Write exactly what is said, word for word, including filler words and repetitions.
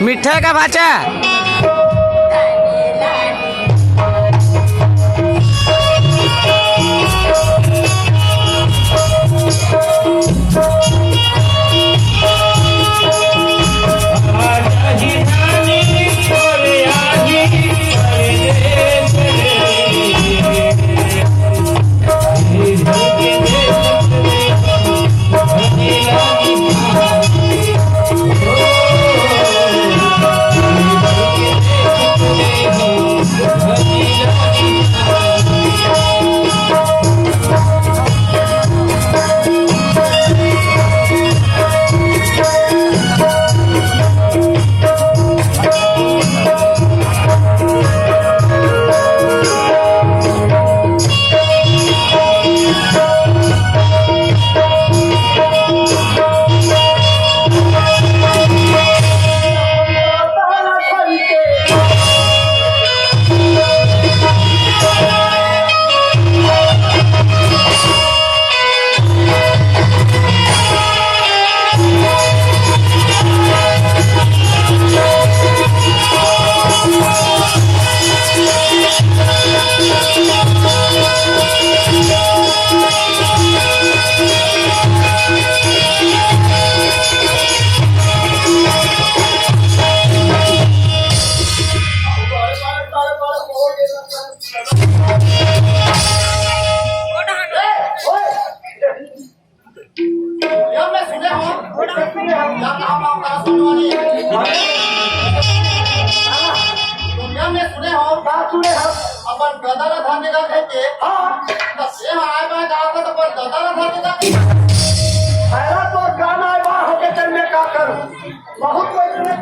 मिठाई का भाचा। दुनिया में सुने हो, दुनिया में सुने हो, का सुने हो? अपन गदा ला धर के जाथे के। हाँ। बस ये आए बाय का, तो अपन गदा ला धर के जाथे। अरे तो गाना आए बाय होके तेरे में का करूँ? बहुत